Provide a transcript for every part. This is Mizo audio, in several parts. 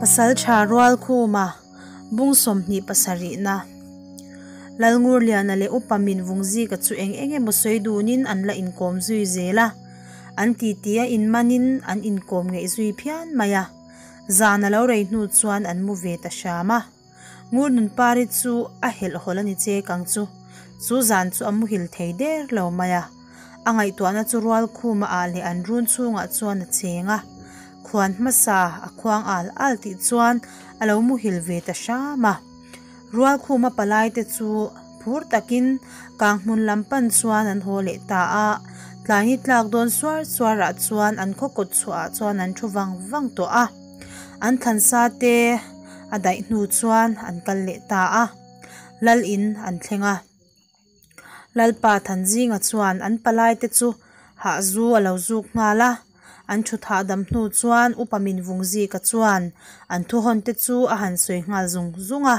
Pasalṭha Rualkhuma, Bung 27na, Lalngurliana leh Upa Min Vungzika chu eng eng emaw sawi dunin an la inkawm zui zel a, an titi a inmanin an inkawm ngeih zui phian mai a. Zan a lo rei hnu chuan an mu ve ta hram a. Ngurnunpari chu a helhhawlh a ni chek ang chu. Chu zan chu a muhil thei der lo mai a. A ngaihtuahna chu Rualkhuma ah leh an run chhungah chuan a cheng a. Khuan hmasa a khuang al al tih chuan a lo muhil ve ta hram a. Rualkhuma palai te chu phur takin Kanghmun lam pan chuan an haw leh ta a. Tlai ni tlak dawn suar suar ah chuan an khaw kawt chhuah ah chuan an thu vang vang tawh a. An thlansa te a daih hnu chuan an kal leh ta a. Lal in an thleng a. Lalpa Thanzinga chuan an palai te chu hah zu a lo zuk nghal a. An thu thah dam hnu chuan Upa Minvungzika chuan an thuhawn te chu a han sawi nghal zung zung a.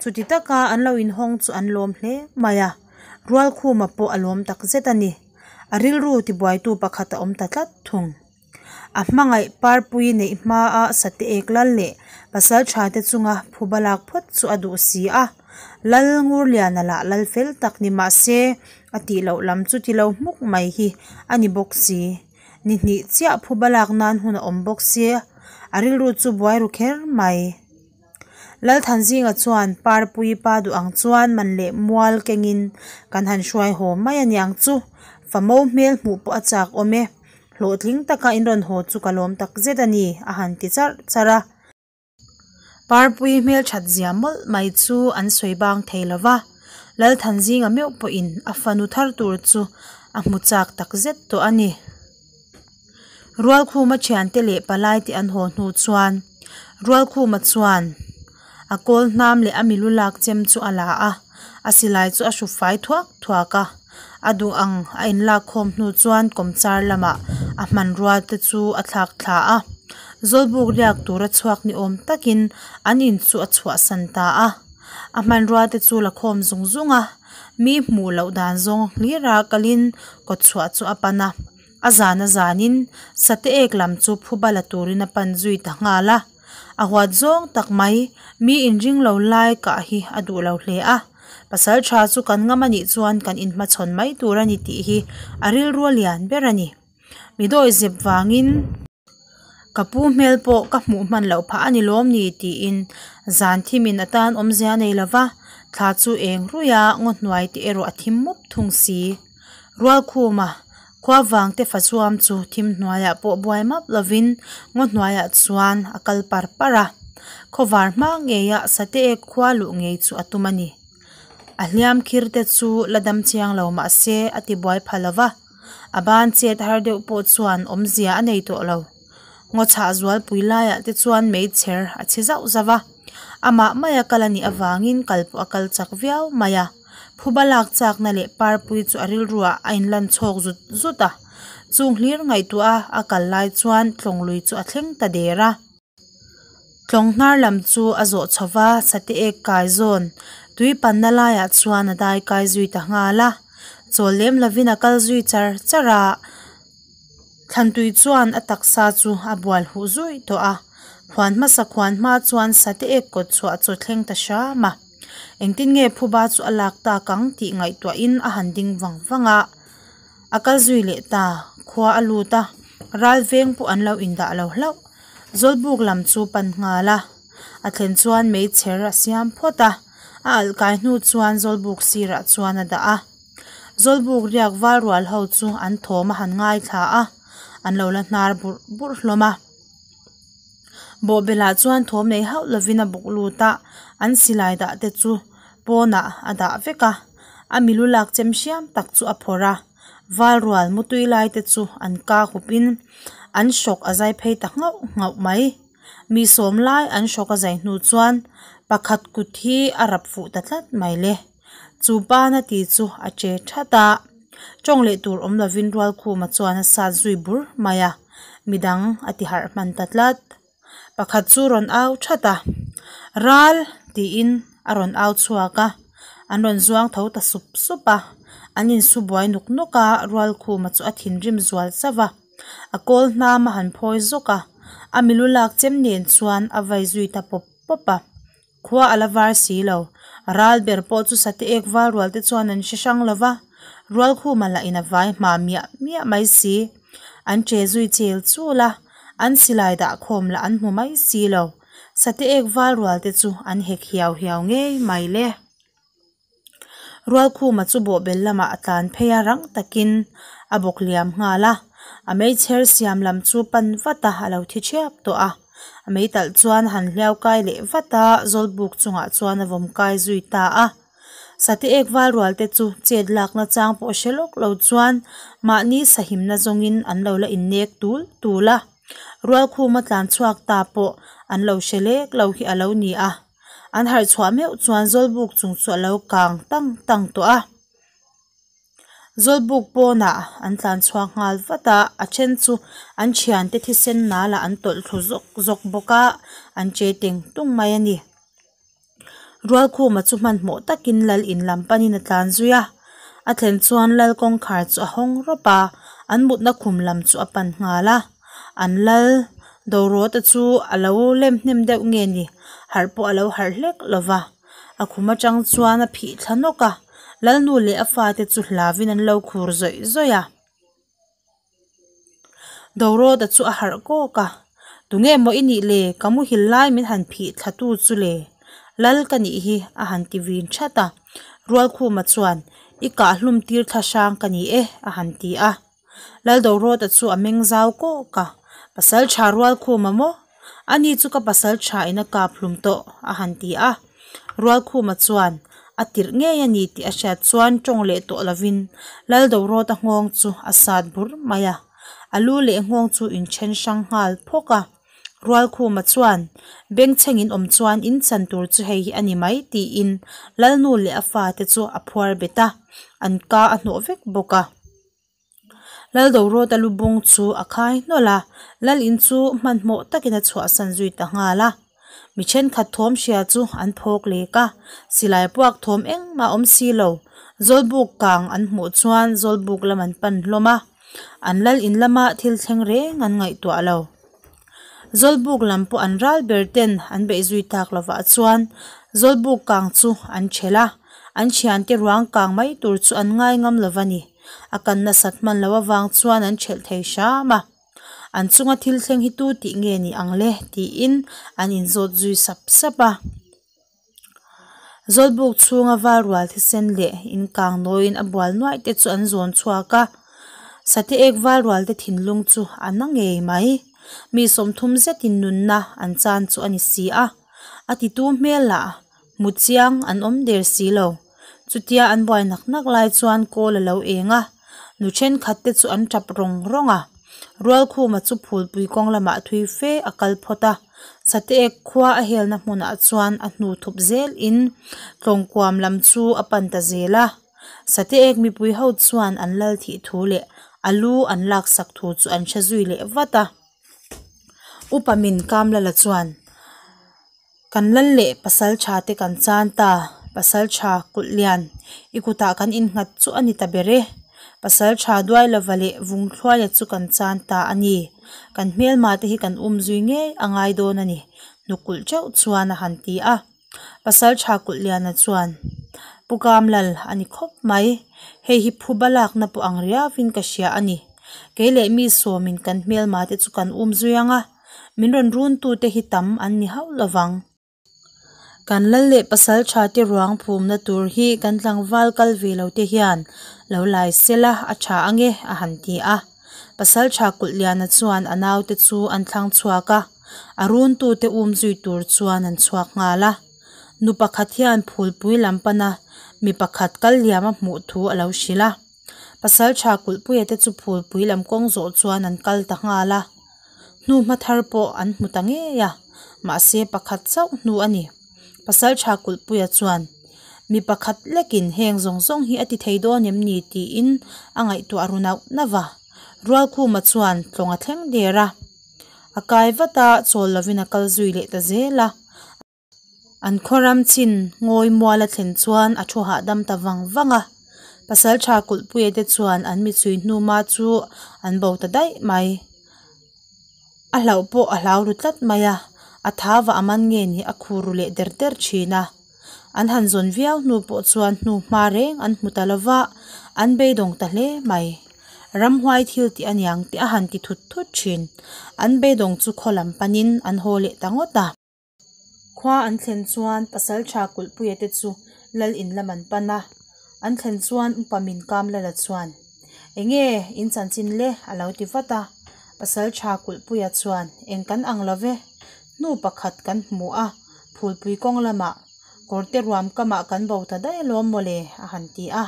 Chuti taka an lo inhawng chu an lawm hle mai a. Rualkhuma pawh a lawm takzet a ni. A rilru tibuaitu pakhat a awm ta tlat thung. A hmangaih parpui neih hmaa sate ek lal leh pasal tha te chunga phuba lak phawt chu a duh si a. Lal Ngurliana lah lal fel tak ni mah se a tih loh lam chu ti lo hmuk mai hi a ni bawk si. Ni hnih chiah phuba lak nan hun a awm bawk sia, a rilru chu buai ru kher mai. Lalthanzinga chuan Parpui pa duh ang chuan man leh mual kengin kan han hruai haw mai a niang chu, famo hmel hmuh pawh a chak awm e. Hlawhtling taka in rawn haw chu ka lawm tak zet a ni, a han ti charh charh a. Parpui hmelthat zia mawlh mai chu an sawi bang thei lo va, Lalthanzinga meuh pawhin a fanu thar tur chu a hmu chak tak zet tawh a ni. Rualkhuma thiante leh palai te an haw hnu chuan Rualkhuma chuan a kawl hnam leh a milu lak chem chu a la a, a silai chu a hru fai thuak thuak a. A duh ang a inlak khawm hnu chuan kawmchar lamah a hmanrua te chu a thlak thla a. Zawlbuk riak tura chhuak ni awm takin an in chu a chhuahsan ta a. A hmanrua te chu la khawm zung zung a, mi hmuh loh dan zawng hlira kalin kawtchhuah chu a pan a. A zan a zanin sate ek lam chu phuba la turin a pan zui ta nghal a. A huat zawng tak mai, mi inring lo lai kah hi a duh lo hle a. Pasal tha chu kan ngam a nih chuan kan inhmachhawn mai tur a ni tih hi a rilru a lian ber a ni. Mi dawi zep vangin. Ka pu hmel pawh ka hmuh hman loh phah a ni lawm ni tiin zan thimin atan awmzia a nei lo va, thla chu eng ruih a, ngaw hnuai te erawh a thim mup thung si. Rualkhuma khua vang te fachuam chu thim hnuaiah pawh buai map lovin ngaw hnuaiah chuan a kal par par a, khawvar hma ngeia sate ek khua luh ngei chu a tum a ni. A hliam khir te chu la dam chiang lo mah se a ti buai pha lo va, a ban chet har deuh pawh chuan awmzia a nei tawh lo. Ngaw chhah zualpui laiah te chuan meichher a chhe zauh zauh a, amah maia kal a nih avangin kal pawh a kal chak viau mai a. Phuba lak chakna leh parpui chu a rilruah a inlan chhawk zut zut a, chung hlir ngaihtuah a a kal lai chuan tlawng lui chu a thleng ta der a. Tlawng hnar lam chu a zawh chho va, sate ek kai zawn tui panna laiah chuan a dai kai zui ta nghal a, chawl lem lovin a kal zui char char a, thlantui chuan a taksa chu a bual huh zui tawh a, khuan hmasa khuan hma chuan sate ek kawt chhuah chu a thleng ta hram a. Engtin nge phuba chu a lak tak ang tih ngaihtuahin a han ding vang vang a, a kal zui leh ta, khua a lut a, ral veng pawh an lo indah lo hlauh. Zawlbuk lam chu pan nghal a, a thlen chuan meichher a siam phawt a, a alh kai hnu chuan zawlbuk sirah chuan a dah a. Zawlbuk riak val rual ho chu an thawm a han ngaithla a, an lo la hnar burh burh hlawm a. Bawhbelah chuan thawm nei hauh lovin a bawk lut a, an silai dah te chu pawnah a dah vek a, a milu lak chem hriam tak chu a phawrh a, val rual mutui lai te chu an ka hupin an hrawk a zai phei ta nghauh nghauh mai. Mi sawm lai an hrawk a zai hnu chuan pakhat kut hi a rap fuh ta tlat mai le. Chu pana ti chu a che that a, tawng leh tur awm lovin Rualkhuma chuan a sat zui bur mai a, midang a ti harh hman ta tlat. Pakhat chu rawn au that a, Ral! tiin a rawn au chhuak a, an rawn zuang tho ta sup sup a, an insu buai nuk nuk a, Rualkhuma chu a thinrim zual chauh a, a kawl hnam a han phawi zawk a. A milu lak chem nen chuan a vai zui ta pawp pawp a. Khua a la var si lo. Ral ber pawh chu sate ek val rual te chuan an hre hrang lo va, Rualkhuma lah in a vai hma miah miah mai si. An che zui chel chul a, an silai dah khawm lah an hmu mai si lo. Sate ek val rual te chu an hek hiau hiau ngei mai le. Rualkhuma chu bawhbel lamah a tlan phei a, rang takin a bawk liam nghal a. A meichher siam lam chu pan vat a, a lo thi thiap tawh a. A meitalh chuan a han hliau kai leh vat a, Zawlbuk chungah chuan a vawm kai zui ta a. Sate ek val rual te chu chet lakna chang pawh hre lawk lo chuan mahni sahimna zawngin an lo la innek tul tul a. Rualkhuma tlan chhuak ta pawh an lo hre lek lo hi a lo ni a. An harh chhuah meuh chuan Zawlbuk chung chu a lo kang tang tang tawh a. Zawlbuk pawnah an tlan chhuak nghal vat a, a then chu an thiante thisen nalah an tawlh thlu zawk zawk bawk a, an che teng tung mai a ni. Rualkhuma chu hmanhmawh takin lal in lam panin a tlan zui a, a thlen chuan lal kawngkhar chu a hawng rawp a, an mutna khum lam chu a pan nghal a. An lal Dorawta chu a lo lem hnem deuh nge ni, harh pawh a lo harh hlek lo va. A khum atang chuan a phih thla nawk a, Lalnu leh a fate chu hlavin an lo khur zawih zawih a. Dorawta chu a harh kawk a, Tunge maw i nih le, ka muhil lai min han phih thla tu chu le? Lal ka nih hi, a han ti vin that a. Rualkhuma chuan, I kah hlum tir thla hrang ka ni e, a han ti a. Lal Dorawta chu a meng zau kawk a, Pasal tha Rualkhuma maw? Ani chu ka pasal tha in a kap hlum tawh, a han ti a. Rualkhuma chuan a tirh ngei a ni tih a hriat chuan tawng leh tawh lovin Lal Dorawta nghawng chu a sat bur mai a. A lu leh nghawng chu inthen hrang nghal phawk a. Rualkhuma chuan, Bengchheng in awm chuan in chan tur chu hei hi a ni mai tiin Lalnu leh a fate chu a phuar bet a, an ka a hnawh vek bawk a. Laldorawta lu bung chu a khai hnawlh a, Lal in chu hmanhmawh takin a chhuahsan zui ta nghal a. Mi thenkhat thawm hria chu an phawk lek a, silai puak thawm engmah awm si lo. Zawlbuk kang an hmuh chuan Zawlbuk lam an pan hlawm a, an Lal in lama thil thleng reng an ngaihtuah lo. Zawlbuk lam pawh an ral ber ten an beih zui tak lovah chuan Zawlbuk kang chu an thelh a, an thiante ruang kang mai tur chu an ngai ngam lo va ni. A kan nasat hman loh avang chuan an thelh thei hram a. An chunga thil thleng hi tu tih nge ni ang le tiin an inzawt zui sap sap a. Zawlbuk chhunga val rual thisen leh inkang nawiin a bual nuaih te chu an zawn chhuak a. Sate ek val rual te thinlung chu a na ngei mai. Mi 30 zetin nunna an chan chu a ni si a. A titu hmel lah hmu chiang an awm der si lo. Chutia an buai nak nak lai chuan kawl a lo eng a, nu thenkhat te chu an tap rawng rawng a. Rualkhuma chu phulpui kawng lamah thui fe a kal phawt a, Sateek khua a helna hmunah chuan a hnu thup zel in Tlawngkuam lam chu a pan ta zel a. Sateek mipui ho chuan an lal thih thu leh a lu an laksak thu chu an hre zui leh vat a. Upa min Kamlala chuan. Kan lal leh pasal tha te kan chan ta, pasal tha kulh lian i kutah kan innghat chu a ni ta ber e. Pasal tha duai lova leh vung thluaia chu kan chan ta a ni. Kan hmelma te hi kan um zui ngei a ngai dawn a ni, hnukulh teuh chuan a han ti a. Pasal tha kulh liana chuan, Pu Kamlal a ni khawp mai, hei hi phuba lakna pawh ang riauin ka hria a ni. Kei leh mi sawmin kan hmelma te chu kan um zui ang a. Min rawn runtute hi tam an ni hauh lo vang. Kan lal leh pasal thate ruang phumna tur hi kan tlangval kal ve lo te hian lo lai sela a tha ange a han ti a. Pasal tha Kulhliana chuan a naute chu an thlang chhuak a, a runtute um zui tur chuan an chhuak nghal a. Nu pakhat hian phulpui lam pana mi pakhat kal liam a hmuh thu a lo hrilh a. Pasal tha Kulhpuia te chu phulpui lam kawng zawh chuan an kal ta nghal a. Hnu hma thar pawh an hmu ta ngei a, mahse pakhat chauh hnu a ni. Pasal tha Kulhpuia chuan, Mi pakhat lekin heng zawng zawng hi a ti thei dawn em ni? tiin a ngaihtuah ru nauh nauh a. Rualkhuma chuan tlawng a thleng der a, a kai vat a, chawl lovin a kal zui leh ta zel a. An khaw ram chin ngawi mual a thlen chuan a thu hahdam ta vang vang a. Pasaltha Kulhpuia te chuan an mitsui hnuma chu an bo ta daih mai. A hlauh pawh a hlau ru tlat mai a, a thau ah a man nge ni a khur ru leh der der thin a. An han zawn viau hnu pawh chuan hnu hma reng an hmu ta lo va, an beidawng ta hle mai. Ramhuai thil tih aniang tih a han ti thut thut thin. An beidawng chu khaw lam panin an haw leh ta ngawt a. Khua an thlen chuan Pasaltha Kulhpuia te chu Lal in lam an pan a, an thlen chuan Upa Min Kamlala chuan, Enge in chanchin le? a lo ti vat a. Pasaltha Kulhpuia chuan, Eng kan ang lo ve, hnu pakhat kan hmu a, Phulpui kawng lamah kawrte ruam kamah kan bo ta daih alawm mawle a han ti a.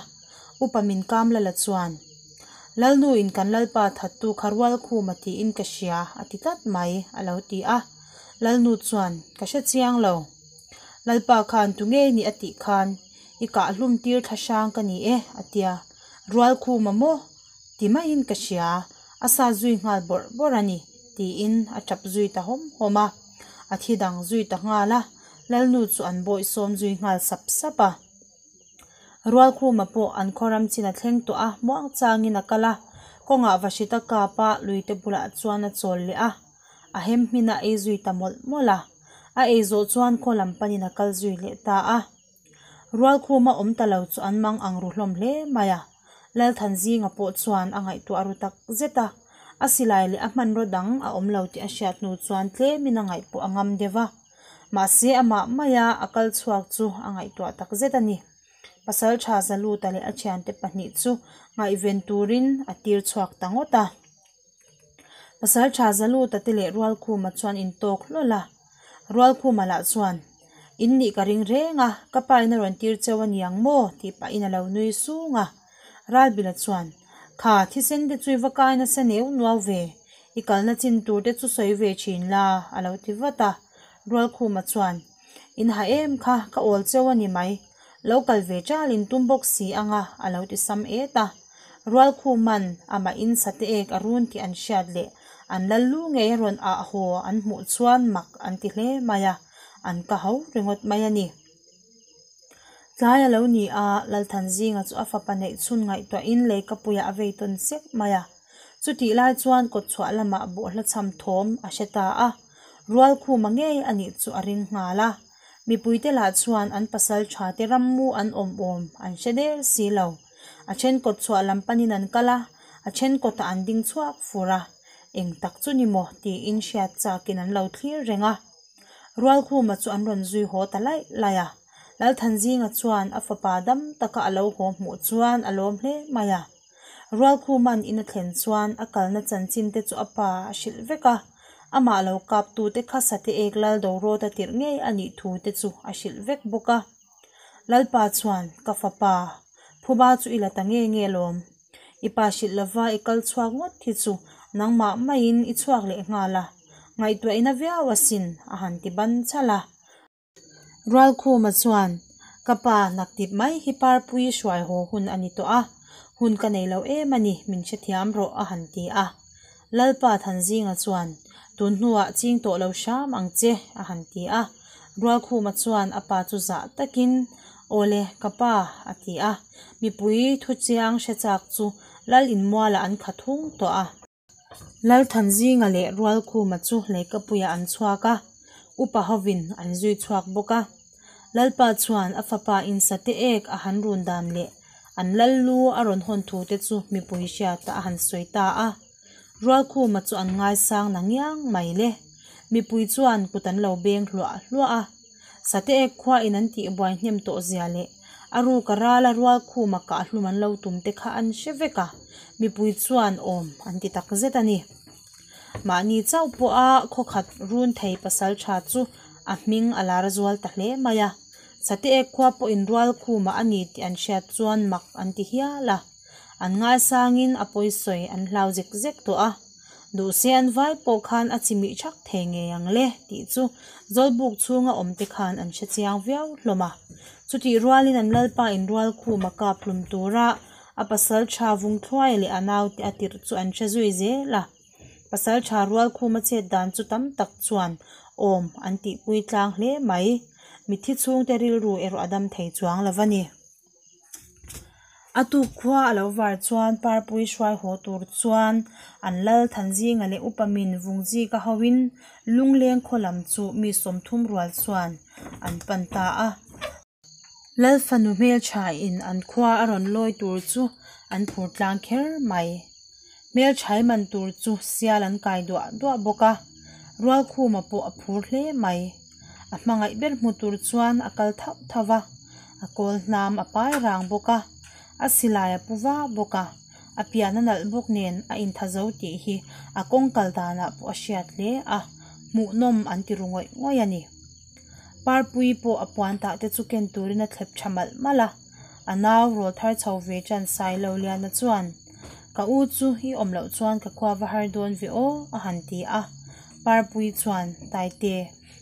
Upa Min Kamlala chuan, Lalnu in kan Lalpa thattu kha Rualkhuma tiin ka hria a ti tlat mai a lo ti a. Lalnu chuan, Ka hre chiang lo. Lalpa khan tu ngei ni a tih khan, I kah hlum tir thla hrang ka ni e, a tia. Rualkhuma maw? Ti maiin ka hria, a sa zui nghal bawrh bawrh a ni, tiin a tap zui ta hawm hawm a. A thi dang zui ta nghal a, Lalnu chu an bawihsawm zui nghal sap sap a. Rualkhuma pawh an khaw ram chin a thleng tawh a, muang changin a kal a, kawngah Vahrita kap a luite bulah chuan a chawl leh a, a hem hmin a ei zui ta mawlh mawlh a, a ei zawh chuan khaw lam panin a kal zui leh ta a. Rualkhuma awm ta lo chu an mang ang ru hlawm hle mai a, Lalthanzinga pawh chuan a ngaihtuah ru tak zet a, a silai leh a hmanraw dang a awm lo tih a hriat hnu chuan tlemin a ngaihpawh a ngam deuh a. Mahse amah maia a kal chhuak chu a ngaihtuah tak zet a ni. Pasaltha Zaluta leh a thiante pahnih chu ngaihven turin a tir chhuak ta ngawt a. Pasaltha Zaluta te leh Rualkhuma chuan intawk hlawl a. Rualkhuma lah chuan, In nih ka ring reng a, ka pa in a rawn tir cheu a niang maw? tih pahin a lo nui sung a. Ralbila chuan, Kha, thisen te chu i va kai nasa neu nuau ve, i kalna chin tur te chu sawi ve thin la, a lo ti vat a. Rualkhuma chuan, In ha em kha, ka awl cheu a ni mai. Lo kal ve chal in tum bawk si ang a, a lo ti sam et a. Rualkhuman amah in sate ek a run tih an hriat leh an lal lu ngei a rawn ah haw an hmuh chuan mak an ti hle mai a, an ka ho ringawt mai a ni. Tlai a lo ni a, Lalthanzinga chu a fapa neih chhun ngaihtuahin leikapuiah a vei tawn sek mai a. Chutih lai chuan kawtchhuah lamah bawhhla chham thawm a hre ta a, Rualkhuma ngei a nih chu a ring nghal a. Mipuite lah chuan an pasal tha te rammu an awm awm an hre der si lo. A then kawtchhuah lam panin an kal a, a then kawtah an ding chhuak fur a. Eng tak chu ni maw tiin hriat chakin an lo thlir reng a. Rualkhuma chu an rawn zui haw ta laih laih a. Lalthanzinga chuan a fapa dam taka a lo haw hmuh chuan a lawm hle mai a. Rualkhuma'n in a thlen chuan a kalna chanchin te chu a pa a hrilh vek a, amah lo kap tute kha Sate ek Lal Dorawta tirh ngei a nih thu te chu a hrilh vek bawk a. Lalpa chuan, Ka fapa, phuba chu i la ta nge nge lawm. I pa hrilh lova i kal chhuak ngawt hi chu nangmah maiin i chhuak leh nghal a, ngaihtuah ina viau asin, a han ti ban chhalh a. Rualkhuma chuan, Ka pa, naktip mai hi Parpui hruai haw hun a ni tawh a, hun ka nei lo em a ni, min hrethiam rawh, a han ti a. Lalpa Thanzinga chuan, Tun hnuah ching tawh lo hram ang che, a han ti a. Rualkhuma chuan a pa chu zah takin, Awle, ka pa, a ti a. Mipui thuchiang hre chak chu Lal inmualah an khat hung tawh a. Lalthanzinga leh Rualkhuma chu Leikapuiah an chhuak a, upa hovin an zui chhuak bawk a. Lalpa chuan a fapa insate ek a han run dan leh an lal lu a rawn hawn thu te chu mipui hriatah a han sawi ta a. Rualkhuma chu an ngaisang na ngiang mai le. Mipui chuan kut an lo beng hluah hluah a. Sate ek khua in an tih buai hnem tawh zia leh a ruk a ral a rual khum a kah hlum an lo tum te kha an hre vek a, mipui chuan awm an ti tak zet a ni. Mahni chauh pawh a khawkhat run thei pasal tha chu a hming a lar zual ta hle mai a, Sate ek khua pawh in rual khum ah a ni tih an hriat chuan mak an ti hial a, an ngaisangin a pawisawi an hlau zek zek tawh a. Duhse an vai pawh khan a chimih thak thei ngei ang le tih chu Zawlbuk chhunga awm te khan an hre chiang viau hlawm a. Chutih rualin an lalpa in rual khum a kap hlum tura a pasal tha vung thluai leh a naute a tirh chu an hre zui zel a. Pasal tha rual khum a chet dan chu tam tak chuan awm an tihpui tlang hle mai. Mitthi chhungte rilru erawh a dam thei chuang lo va ni. A tuk khua a lo var chuan Parpui hruai haw tur chuan an lal Thanzinga leh Upa Min Vungzika hoin Lungleng khaw lam chu mi 30 rual chuan an pan ta a. Lal fanu hmeltha in an khua a rawn lawi tur chu an phur tlang kher mai. Hmelthai man tur chu sial an kai duah duah bawk a, Rualkhuma pawh a phur hle mai. A hmangaih ber hmu tur chuan a kal thauh thauh va, a kawl hnam a pai rang bawk a, a silai a pu va bawk a, a pian a nalh bawk nen a intha zo tih hi a kawng kal danah pawh a hriat hle a, hmuhnawm an ti ru ngawih ngawih a ni. Parpui pawh a puan tah te chu ken turin a thlep tha malh malh a, a nau rawl thar chho ve tan Sailoliana chuan, Ka u chu i awm loh chuan ka khua va har dawn ve aw, a han ti a. Parpui chuan, Taite,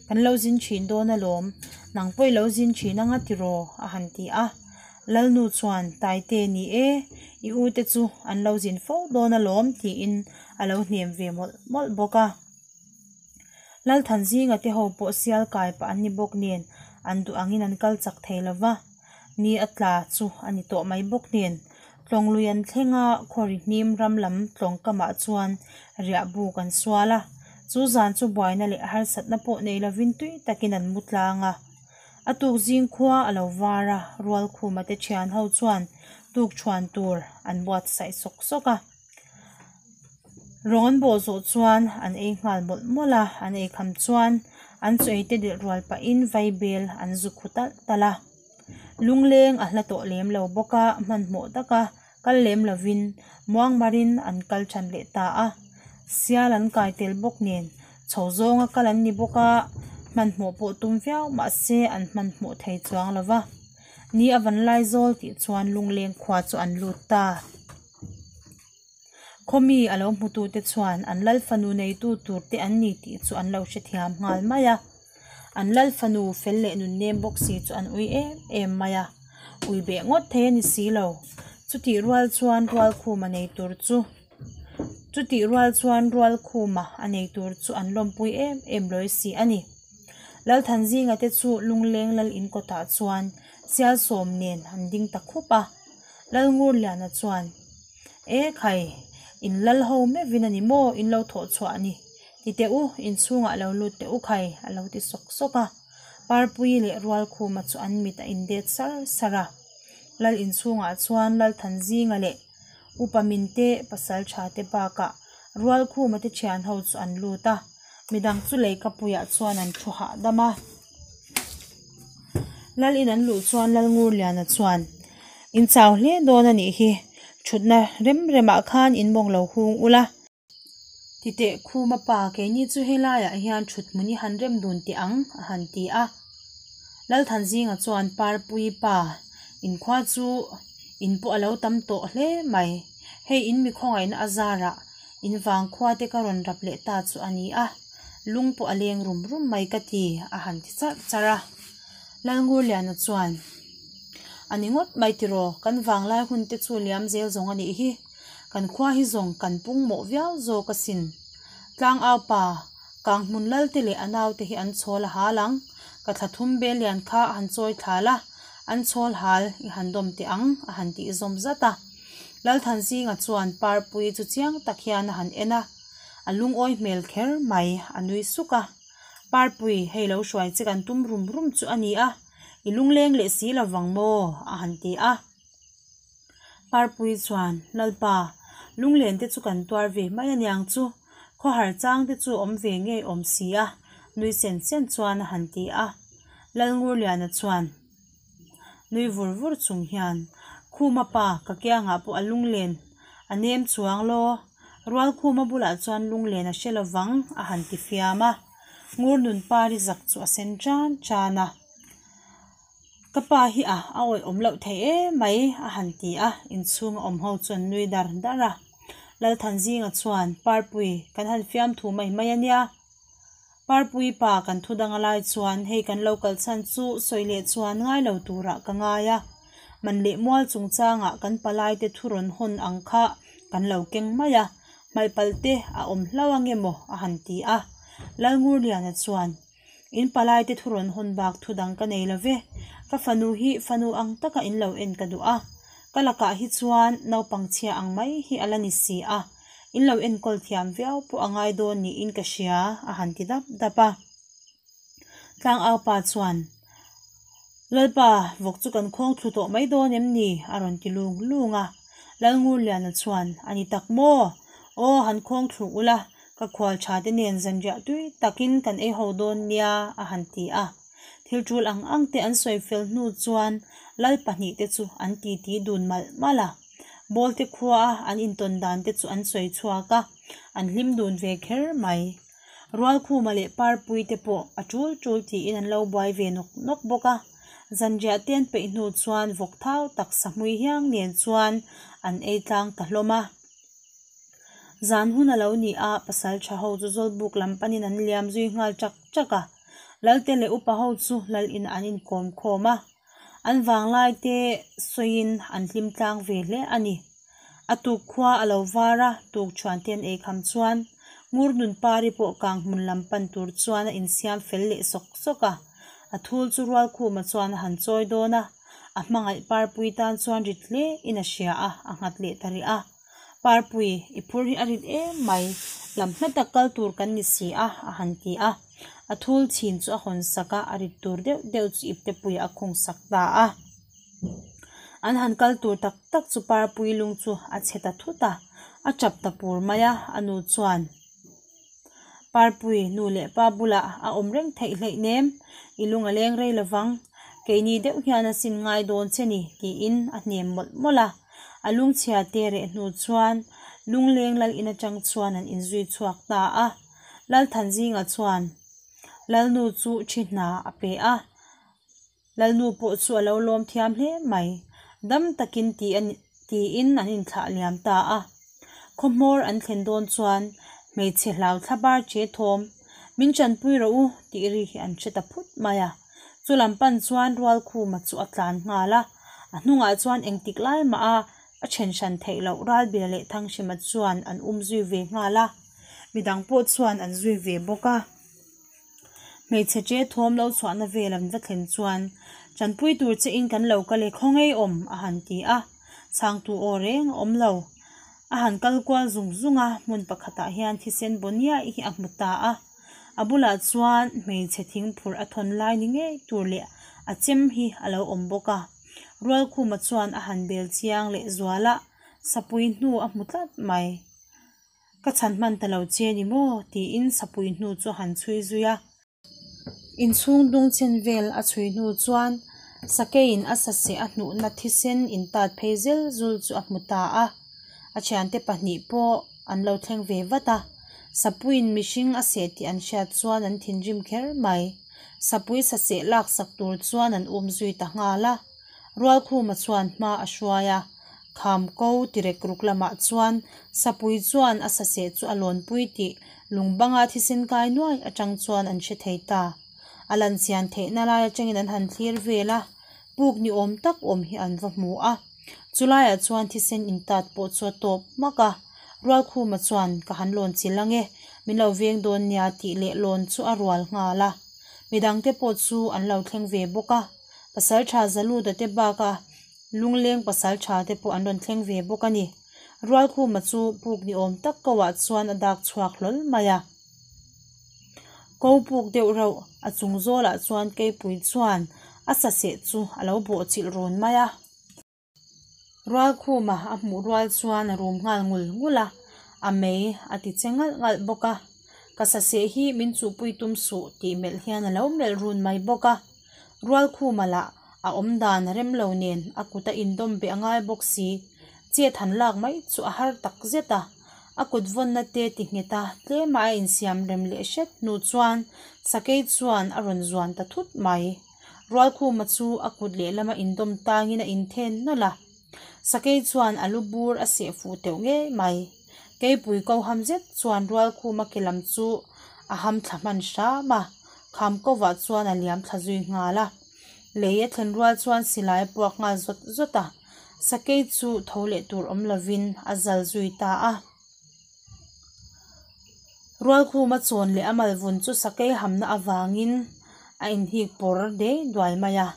kan lo zin thin dawn alawm, nang pawh i lo zin thin anga tiraw? a han ti a. Lalnu chuan, Taite ni e, i u te chu an lo zin fo dawn alawm, tiin a lo hnem ve mawlh mawlh bawk a. Lalthanzinga te ho pawh sial kai pah an ni bawk nen an duh angin an kal chak thei lo va, ni a tla chu a ni tawh mai bawk nen tlawng lui an thleng a, khawri hnim ram lam tlawng kamah chuan riah buk an sual a, chu zan chu buaina leh harsatna pawh nei lovin tui takin an mu tlang a. A tuk zing khua a lo var a, Rualkhuma te thian ho chuan tuk thuan tur an buatsaih sawk sawk a. Rawng an bawh zawh chuan an ei nghal mawlh mawlh a, an ei kham chuan an chaw ei te delh rual pahin vaibel an zu khu talh talh a. Lungleng a hla tawh lem lo bawk a, hmanhmawh taka kal lem lovin muangmarin an kal than leh ta a. Sial an kai tel bawk nen chho zawnga kal an ni bawk a, hmanhmawh pawh tum viau mahse an hmanhmawh thei chuang lo va. Ni a van lai zawl tih chuan lungleng khua chu an lut ta. Khawmi a lo hmutute chuan an lal fanu neitu tur te an ni tih chu an lo hrethiam nghal mai a. An lal fanu fel leh nunnem bawk si chu an ui em em mai a, ui beh ngawt thei a ni si lo. Chutih rual chuan Rualkhuma nei tur chu Chutih rual chuan Rualkhuma a nei tur chu an lawmpui em em lawi si a ni. Lalthanzinga te chu Lungleng lal in kawtah chuan Sialsawm nen an ding ta khup a. Lalngurliana chuan, E khai, in lal ho meuhin a ni maw in lo thawh chhuah a ni? Ti teh u, in chhungah lo lut teh u khai, a lo ti sawk sawk a. Parpui leh Rualkhuma chu an mit a indet sar sar a. Lal inchhungah chuan Lalthanzinga leh Upa Minte pasal tha te bakah Rualkhuma te thian ho chu an lut a, midang chu leikapuiah chuan an thu hahdam a. Lal in an luh chuan Lalngurliana chuan, In chau hle dawn a nih hi, thutna rem remah khan in mawng lo hung ula. Titeh Khuma pa, keini chu helaiah hian thut hmun i han rem dun teh ang, a han ti a. Lalthanzinga chuan Parpui pa, inkhua chu in pawh a lo tam tawh hle mai, hei in mi khawngaihna a zarah In vangkhua te ka rawn rap leh ta chu a ni a, lung pawh a leng rum rum mai ka ti, a han ti charh charh a. Lalngurliana chuan, A ni ngawt mai tiraw, kan vanglai hun te chu liam zel zawng a nih hi, kan khua hi zawng kan pung mawh viau zawk asin. Tlangau pa, Kanghmun lal te leh a nau te hi an chhawl a hal ang, ka thla thum bel lian kha a han chawi thlal a, an chhawl hal i han dawm teh ang, a han tih zawm zat a. Lalthanzinga chuan Parpui chu chiang tak hian a han en a, a lungawi hmel kher mai, a nui suk a. Parpui, hei lo hruai che kan tum rum rum chu a ni a, i lungleng leh si lo vang maw? a han ti a. Parpui chuan, Lalpa, lunglen te chu kan tuar ve mai aniang chu, khawhar chang te chu awm ve ngei awm si a, nui sen sen chuan a han ti a. Lalngurliana chuan, Nui vur vur chung hian, Khuma pa, ka kiangah pawh a lunglen a nem chuang law. Rualkhuma bulah chuan lunglen a hre lovang, a han ti fiam a. Ngurnun pari zak chu a sen tan tan a. Ka pa hi a, a awih awm loh thei em mai, a han ti a, inchhunga awm ho chu an nui dar dar a. Lalthanzinga chuan, Parpui, kan han fiamthu mai mai a nia. Parpui pa kan thu dang a lai chuan hei kan lo kal chhan chu sawi leh chuan ngai lo turah ka ngai a, man leh mual chungchangah kan palai te thu rawn hawn ang kha kan lo keng mai a, hmaih palh te a awm hlauh ange maw a han ti a. Lalngurliana chuan, In palai te thu rawn hawn bak thu dang ka nei lo ve, ka fanu hi fanu ang taka in lo en ka duh a. Ka lakah hi chuan naupang chhia ang mai hi a la ni si a, in lo enkawl thiam viau pawh a ngai dawn niin ka hria, a han ti dap dap a. Tlangaupa chuan, Lalpa, vawk chu kan khawng thlu tawh mai dawn em ni? a rawn ti lung lung a. Lalngurliana chuan, A ni tak maw? Aw, han khawng thlu ula, ka khual tha te nen zanriah tui takin kan ei ho dawn nia, a han ti a. Thil tul ang ang te an sawi fel hnu chuan lal pahnihte chu an titi dun malh malh a. Bawlte khua a an intawn dan te chu an sawi chhuak a, an hlim dun ve kher mai. Rualkhuma leh Parpui te pawh a tul tul tiin an lo buai ve nawk nawk bawk a. Zanriah te an peih hnu chuan vawk thau tak sahmui hiang nen chuan an ei tlang ta hlawm a. Zan hun a lo ni a, pasal tha ho chu Zawlbuk lam panin an liam zui nghal chak chak a. Lalte leh upa ho chu lal inah an inkawm khawm a, an vanglai te sawiin an hlim tlang ve hle a ni. A tuk khua a lo var a, tuk chhuan te an ei kham chuan Ngur Nunpari pawh kang hmun lam pan tur chuan a insiam fel leh sawk sawk a. A thul chu Rualkhuma chuan a han chawi dawn a, a hmangaih Parpui tan chuan rit hle in a hria a, a nghat leh ta rih a. Parpui, i phur hi a rit em mai, lam hla tak kal tur kan ni si a, a han ti a. A thul chhin chu a hawn sak a, a rit tur deuh deuh chu iptepuiah a khung sak ta a. An han kal tur tak tak chu Parpui lung chu a chhe ta thut a, a tap ta pur mai a, a nu chuan, Parpui, nu leh pa bulah a awm reng theih hleih nem, i lung a leng rei lovang, keini deuh hian a sin ngai dawn che ni, tiin a hnem mawlh mawlh a. A lungchhia te reh hnu chuan Lungleng lal in atang chuan an inzui chhuak ta a. Lalthanzinga chuan Lalnu chu thi hna a pe a. Lalnu pawh chu a lo lawm thiam hle mai. Dam takin ti a tiin an inthlah liam ta a. Khawhmawr an thlen dawn chuan hmeichhe hlau thla bar che thawm, Min chanpui rawh u tih ri hi an hre ta phut mai a. Chu lam pan chuan Rualkhuma chu a tlan nghal a, a hnungah chuan engtik lai mah a a then hran theih loh Ralbila leh Thanghrima chuan an um zui ve nghal a, midang pawh chuan an zui ve bawk a. Hmeichhe che thawm lo chhuahna vel an va thlen chuan Tanpui tur che in kan lo kal e khaw ngei awm a han ti a, chhangtu aw reng a awm lo. A han kal kual zung zung a, hmun pakhatah hian thisen bawniaih hi a hmu ta a. A bulah chuan hmeichhe thing phurh a thawn lai ni ngei tur leh a chem hi a lo awm bawk a. Rualkhuma chuan a han bel chiang leh zual a, sapui hnu a hmu tlat mai. Ka chhan hman ta lo che ni maw? tiin sapui hnu chu a han chhui zui a. Inchhung dung chen vel a chhui hnu chuan sakeiin a saseh a hnuhna thisen intat phei zel zul chu a hmu ta a. A thiante pahnih pawh an lo thleng ve vat a, Sapuiin mihring a seh tih an hriat chuan an thinrim kher mai. Sapui saseh laksak tur chuan an um zui ta nghal a. Rualkhuma chuan hma a hruai a, Kham ko tirek ruk lamah chuan Sapui chuan a saseh chu a lawnpui tih lungbanga thisen kai nuai atang chuan an hre thei ta. A lan chian theihna lai atangin an han thlir vel a, puk ni awm tak awm hi an va hmu a. Chulaiah chuan thisen intat pawh chu a tawp hmak a, Rualkhuma chuan ka han lawn chilh ange, min lo veng dawn nia tih leh lawn chu a rual nghal a. Midangte pawh chu an lo thleng ve bawk a, Pasaltha Zaluta te baka Lungleng pasaltha te pawh an rawn thleng ve bawk a ni. Rualkhuma chu puk ni awm tak ko ah chuan a dak chhuak hlawl mai a. Ko puk deuh reuh a chung zawlah chuan keipui chuan a saseh chu a lo bawh chilh rawn mai a. Rualkhuma a hmuh rual chuan a rum nghal ngul ngul a, a mei a ti che ngalh ngalh bawk a. Ka saseh hi min chuhpui tum suh tih melh hian a lo melh run mai bawk a. Rualkhuma lah a awm dan rem lo nen a kut a indawm beh a ngai bawk si. Chet han lak mai chu a har tak zet a, a kut vawnna te ti nghet a, tlema a insiam rem leh hret hnu chuan sakei chuan a rawn zuan ta thut mai. Rualkhuma chu a kut lehlama indawm tangin a inthen nawlh a, sakei chuan a lu bur a seh fuh teuh ngei mai. Keipui ko ham zet chuan Rualkhuma ke lam chu a ham thla hman hram a, kham kovah chuan a liam thla zui nghal a. Lei a thlen rual chuan silai a puak nghal zawt zawt a, sakei chu tho leh tur awm lovin a zal zui ta a. Rualkhuma chawn leh a malvun chu sakei hamna avangin a inhik pawr dei duai mai a,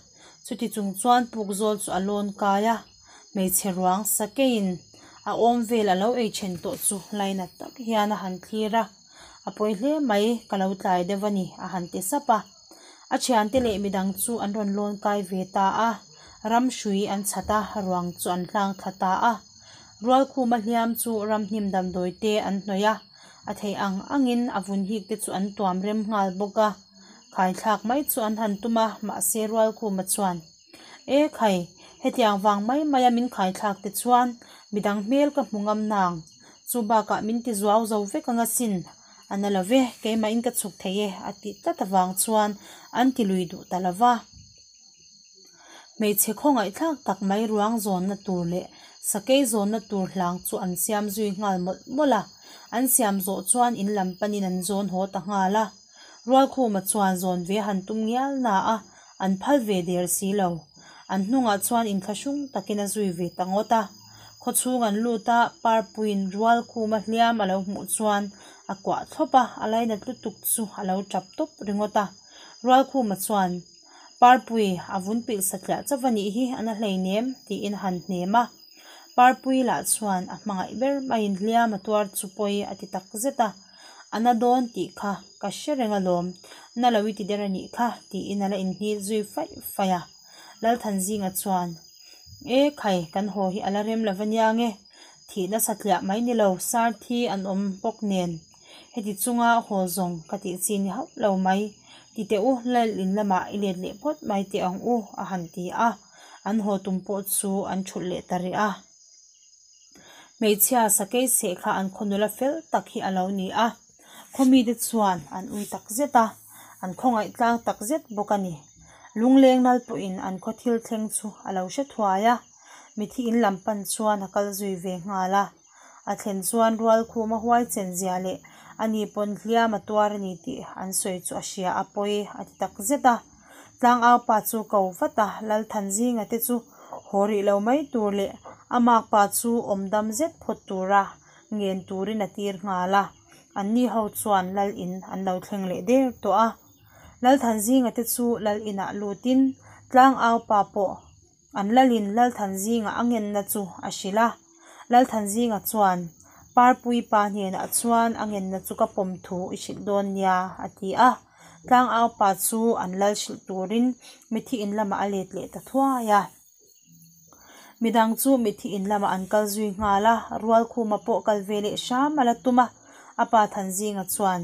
chuti chung chuan puk zawl chu a lawn kai a. Hmeichhe ruang sakeiin a awm vel a lo ei then tawh chu lainat tak hian a han thlir a, A pawi hle mai, ka lo tlai deuh a ni, a han ti sap a. A thiante leh midang chu an rawn lawn kai ve ta a, ram hrui an chhat a, ruang chu an hlang thla ta a. Rualkhuma hliam chu ramhnim damdawi te an hnawih a, a theih ang angin a vun hik te chu an tuam rem nghal bawk a. Khaithlak mai chu an han tum a, mahse Rualkhuma chuan, E khai, hetiang vang mai maia min khaithlak te chuan midang hmel ka hmu ngam nang, chu bakah min ti zuau zo vek anga sin, a na lo ve, keimahin ka chhuk thei e a tih tlat avang chuan an ti lui duh ta lo va. Hmeichhe khawngaihthlak tak mai ruang zawnna tur leh sakei zawnna tur hlang chu an siam zui nghal mawlh mawlh a, an siam zawh chuan in lam panin an zawn haw ta nghal a. Rualkhuma chuan zawn ve han tum ngial na a, an phal ve der si lo. An hnungah chuan inthlahrung takin a zui ve ta ngawt a. Khawchhung an lut a, Parpuiin Rualkhuma hliam a lo hmuh chuan a kuah thlawp a, a lainat lutuk chu a lo tap tawp ringawt a. Rualkhuma chuan. Parpui, a vun pilh satliah chauh a nih hi a na hleinem, tiin a han hnem a. Parpui lah chuan a hmangaih ber maiin hliam a tuar chu pawi a ti tak zet a. A na dawn tih kha ka hre reng alawm, na lo i ti der a nih kha, tiin a la inhnil zui faih faih a. Lalthanzinga chuan, E khai, kan haw hi a la rem lo va nia nge, thihna satliah mai ni lo, sar thi an awm bawk nen. Heti chunga haw zawng ka tih chi ni hauh lo mai. Ti teh u, Lal in lamah i let leh phawt mai teh ang u, a han ti a. An haw tum pawh chu an thulh leh ta rih a. Hmeichhia sakei seh kha an khaw nula fel tak hi a lo ni a. Khaw mite chuan an ui tak zet a, an khawngaih tlang tak zet bawk a ni. Lungleng nal pawhin an khaw thil thleng chu a lo hre thuai a. Mithi in lam pan chuan a kal zui ve nghal a. A thlen chuan Rualkhuma huai chen zia leh a ni pawn hliam a tuar a ni tih an sawi chu a hria a pawi a ti tak zet a. Tlangau pa chu ko vat a, Lalthanzinga te chu haw rih lo mai tur leh a mak pa chu awm dam zet phawt tura ngen turin a tir nghal a. Anni ho chuan Lal in an lo thleng leh der tawh a. Lalthanzinga te chu Lal inah lutin Tlangau pa pawh An lalin Lalthanzinga a ngenna chu a hrilh a. Lalthanzinga chuan, Parpui pa hnenah chuan a ngenna chu ka pawm thu i hrilh dawn nia, a ti a. Tlangau pa chu an lal hrilh turin mithi in lamah a let leh ta thuai a. Midang chu mithi in lamah an kal zui nghal a, Rualkhuma pawh kal ve leh hram a la tum a. A pa Thanzinga chuan,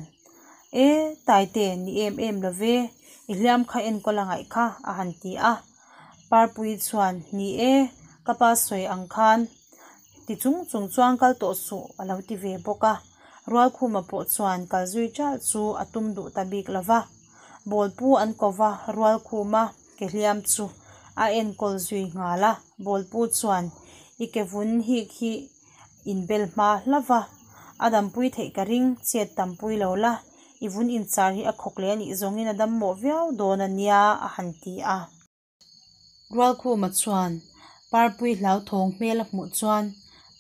E, Taite, ni em em lo ve, i hliam kha enkawl a ngaih kha, a han ti a. Parpui chuan, Ni e, ka pa sawi ang khan ti chung chung chuan kal tawh suh a lo ti ve bawk a. Rualkhuma pawh chuan kal zui ṭalh chu a tum duh ta bik lo va. Bawlpu an ko va, Rualkhuma ke hliam chu a enkawl zui nghal a. Bawlpu chuan, I ke vun hik hi inbel hma hla va, a dampui theih ka ring, chet tampui lo la, i vun inchar hi a khawk leh a nih zawngin a dam mawh viau dawn a nia, a han ti a. Rualkhuma chuan Parpui hlauthawng hmel a hmuh chuan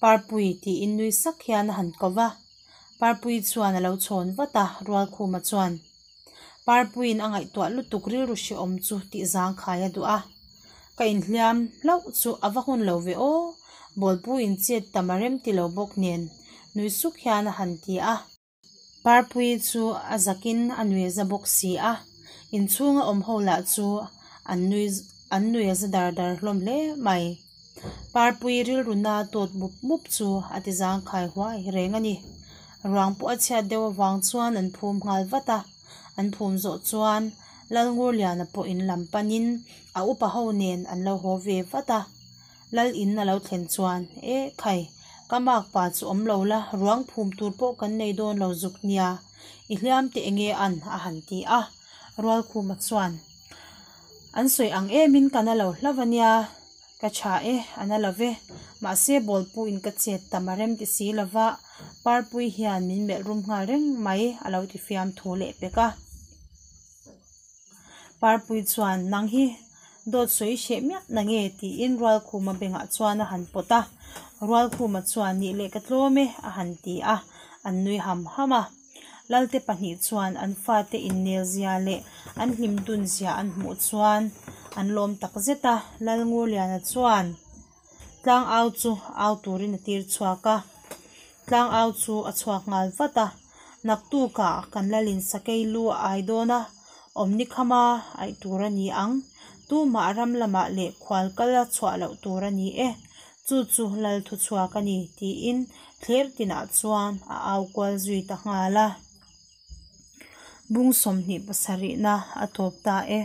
Parpui tiin nui sak hian a han ko va. Parpui chuan a lo chhawn vat a, Rualkhuma chuan Parpuiin a ngaihtuah lutuk rilru hrehawm chu tih zangkhai a duh a. Ka inhliam hlauh chu a va hun lo ve aw, Bawlpuiin chet tam a rem ti lo bawk nen nui suk hian a han ti a. Parpui chu a zakin a nui a za bawk si a, inchhunga awm ho lah chu an nui an nui a za dar dar hlawm hle mai. Parpui rilru na tawt mup mup chu a ti zangkhai huai reng a ni. Ruang pawh a chhiat deuh avang chuan an phum nghal vat a, an phum zawh chuan Lalngurliana pawh in lam panin a upa ho nen an lo haw ve vat a. Lal in a lo thlen chuan, E khai, ka mak pa chu awm lo la, ruang phum tur pawh kan nei dawn lo zuk nia, i hliam teh enge an? a han ti a. Rualkhuma chuan, An sawi ang emin ka na lo hlauh a nia, ka tha e, a na lo ve, mahse bawlpu in ka chet tam a rem ti si lo va, Parpui hian min melh rum nghal reng mai, a lo ti fiam thu leh pek a. Parpui chuan, Nang hi dawt sawi hreh miah na nge? tiin Rualkhuma bengah chuan a han pawt a. Rualkhuma chuan, Nih leh ka tlawm e, a han ti a, an nui ham ham a. Lalte pahnih chuan an fate innel zia leh an hlim dun zia an hmuh chuan an lawm tak zet a. Lalngurliana chuan. Tlangau chu au turin a tir chhuak a. Tlangau chu a chhuak nghal vat a, Naktukah kan lalin sakei lu a ai dawn a, awmni khama aih tur a ni ang. Tumah ram lamah leh khual kal a chhuah loh tur a ni e. Chu chu lal thu chhuak a ni, tiin thler tinah chuan a au kual zui ta nghal a. Bung 27 na a tawp ta e.